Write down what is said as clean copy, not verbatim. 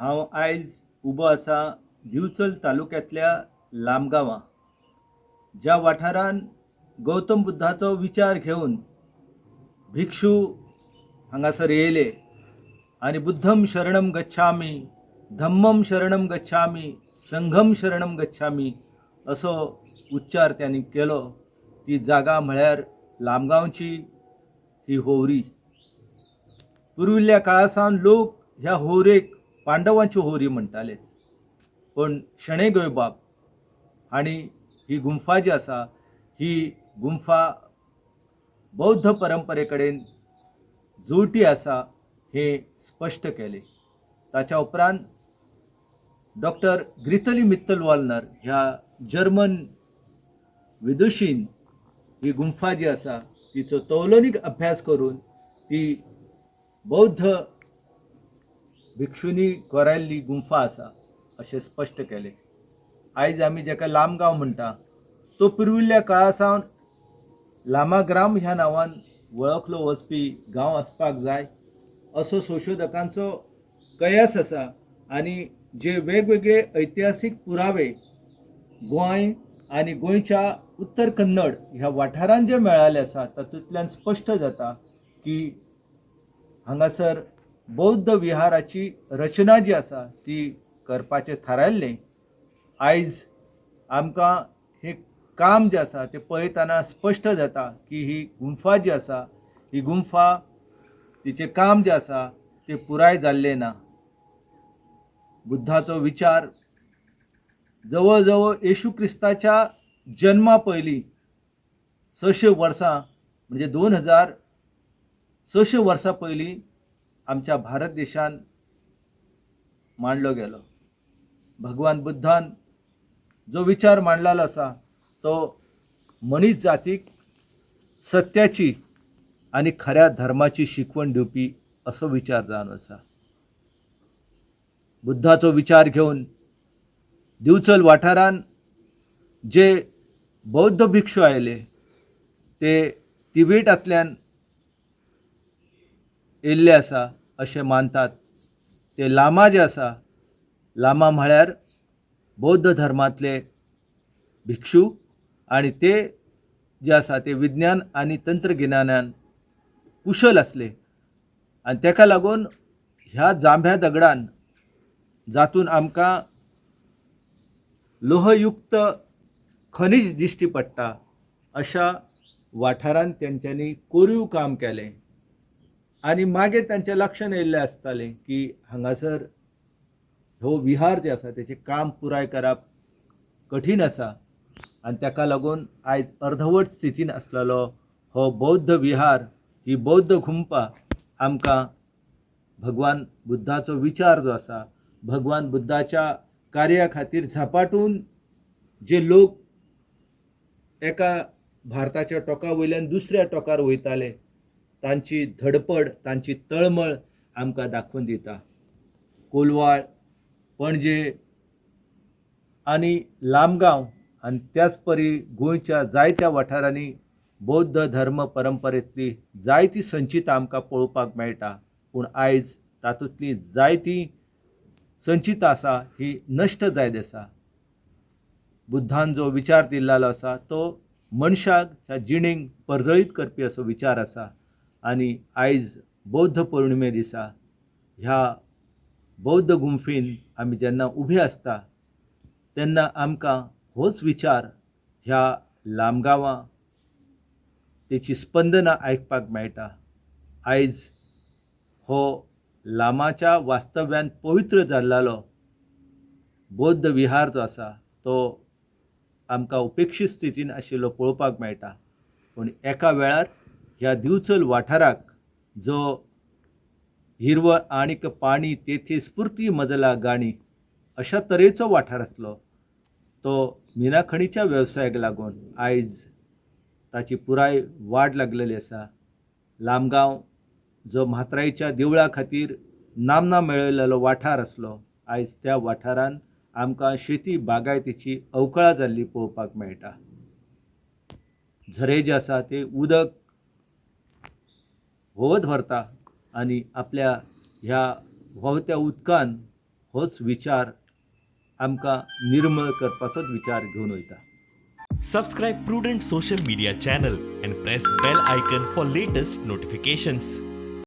हांव आयज उबो आसा दिवचल तालुक्यांतल्या लामगांवां, ज्या वाठारांत गौतम बुद्धाचो विचार घेवन भिक्षू हांगासर येयले आनी बुद्धम शरणम गच्छामी, धम्मम शरणम गच्छामी, संघम शरणम गच्छामी असो उच्चार त्यांनी केलो. ती जागा म्हळ्यार लामगांवची ही होवरी. पुर्विल्ल्या काळा सावन लोक ह्या होवरेक पांडवांची होवरी म्हणटालेच, पूण शणै गोंयबाब हांणी ही गुंफा जी आसा ही गुंफा बौद्ध परंपरे कडेन जुळटी आसा हें स्पश्ट केलें. ताच्या उपरांत डॉक्टर ग्रिथली मित्तल वॉलनर ह्या जर्मन विदुशीन ही गुंफा जी आसा तिचो तौलनीक अभ्यास करून ती बौद्ध भिक्षुंनी कोरायल्ली गुंफा आसा अशें स्पश्ट केलें. आयज आमी जाका लामगांव म्हणटा तो पुर्विल्ल्या काळा सावन लामाग्राम ह्या नांवान वळखलो वचपी गांव आसपाक जाय असो संशोधकांचो कयास आसा आनी जे वेगवेगळे ऐतिहासीक पुरावे गोंय आनी गोंयच्या उत्तर कन्नड ह्या वाठारांत जे मेळाले आसा तातूंतल्यान स्पश्ट जाता की हांगासर बौद्ध विहाराची रचना जी आसा ती करपाचें थारायल्लें. आयज आमकां हें काम जें आसा तें पळयतना स्पश्ट जाता की ही गुंफा जी आसा ही गुंफा तिचें काम जें आसा तें पुराय जाल्लें ना. बुद्धाचो विचार जवळ जवळ येशू क्रिस्ताच्या जन्मा पयलीं 600 वर्सां म्हणजे 2600 वर्सां पयलीं आमच्या भारत देशान मांडलो गेलो. भगवान बुद्धान जो विचार मांडलेलो आसा तो मनीस जातीक सत्याची आनी खऱ्या धर्माची शिकवण दिवपी असो विचार जावन आसा. बुद्धाचो विचार घेवन दिवचल वाठारान जे बौद्ध भिक्षू आयले ते तिबेटांतल्यान येयल्ले आसा अशें मानतात. ते लामा जे आसा, लामा म्हळ्यार बौद्ध धर्मांतले भिक्षू आनी ते जे आसा ते विज्ञान आनी तंत्रगिन्यानान कुशल आसले आनी ताका लागून ह्या जांभ्या दगडान जातून आमकां लोहयुक्त खनीज दिश्टी पडटा अशा वाठारांत तेंच्यांनी कोरीव काम केलें आनी मागीर तांच्या लक्षांत येयल्लें आसतालें की हांगासर हो विहार जे आसा तेचें काम पुराय करप कठीण आसा आनी ताका लागून आयज अर्धवट स्थितीन आसलेलो हो बौद्ध विहार, ही बौद्ध गुंफा आमकां भगवान बुद्धाचो विचार जो आसा, भगवान बुद्धाच्या कार्या खातीर झपाटून जे लोक एका भारताच्या टोका वयल्यान दुसऱ्या टोकार वयताले तांची धडपड, तांची तळमळ आमकां दाखोवन दिता. कोलवाळ, पणजे आनी लामगांव आनी त्याच परी गोंयच्या जायत्या वाठारांनी बौद्ध धर्म परंपरेंतली जायती संचिता आमकां पळोवपाक मेळटा, पूण आयज तातूंतली जायती संचिता आसा ही नश्ट जायत आसा. बुद्धान जो विचार दिल्लो आसा तो मनशाक जिणेक परजळीत करपी असो विचार आसा आनी आयज बौद्ध पौर्णिमे दिसा ह्या बौद्ध गुंफीन आमी जेन्ना उबे आसता तेन्ना आमकां होच विचार ह्या लामगांवां तेची स्पंदनां आयकपाक मेळटा. आयज हो लामाच्या वास्तव्यान पवित्र जाल्लो बौद्ध विहार जो आसा तो आमकां उपेक्षीत स्थितीन आशिल्लो पळोवपाक मेळटा, पूण एका वेळार ह्या दिवचल वाठाराक जो हिरवळ आणीक पाणी तेथे स्फुर्ती मजला गाणी अशा तरेचो वाठार आसलो तो मिनाखणीच्या वेवसायाक लागून आयज ताची पुराय वाड लागलेली आसा. लामगांव जो म्हात्राईच्या देवळा खातीर नामना मेळयलेलो वाठार आसलो आयज त्या वाठारान आमकां शेती बागायतीची अवकळा जाल्ली पळोवपाक मेळटा. झरे जे आसा ते उदक व्हांवत व्हरता आनी आपल्या ह्या व्हांवत्या उदकान होच विचार आमकां निर्मळ करपाचोच विचार घेवन वयता. Subscribe Prudent Social Media channel and press bell icon for latest notifications.